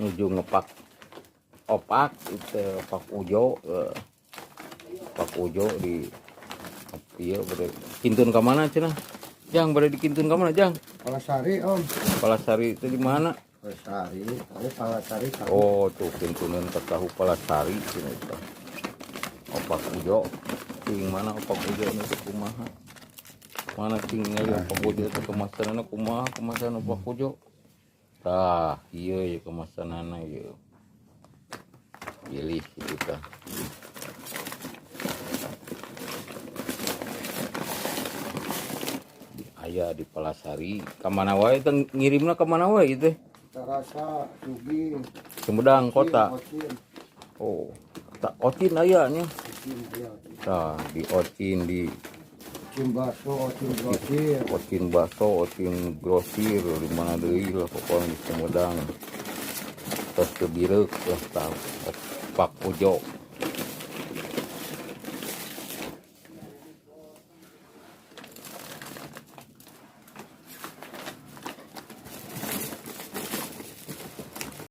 Nuju ngepak opak itu opak ujo, opak ujo di iya bade kintun ka mana cenah? Jang, bade dikintun ka mana, Jang? Palasari, Om. Palasari itu di mana? Palasari, tahu Palasari tahu. Oh, tuh kintunan ke tahu Palasari cenah itu. Opak ujo. Ting mana opak ujo ini tuh kumaha? Mana ting ningali opak ujo itu kemasanana kumaha, kemasan opak ujo? Tah, iya ya kemasanana ieu. Pilih gitu tah. Aya di Palasari, ka mana wae teh ngirimna, ka mana wae ieu teh? Tarasa, Sugi. Sumedang kota. Ocin. Oh, tak Ocin aya nya. Ocin, iya. Tah, di Ocin di Ocin bakso, Ocin grosir. Ocin bakso, Ocin grosir, di mana deui lah pokoknya di Sumedang. Terus ke Bireuk lah tah. Pak Ujo.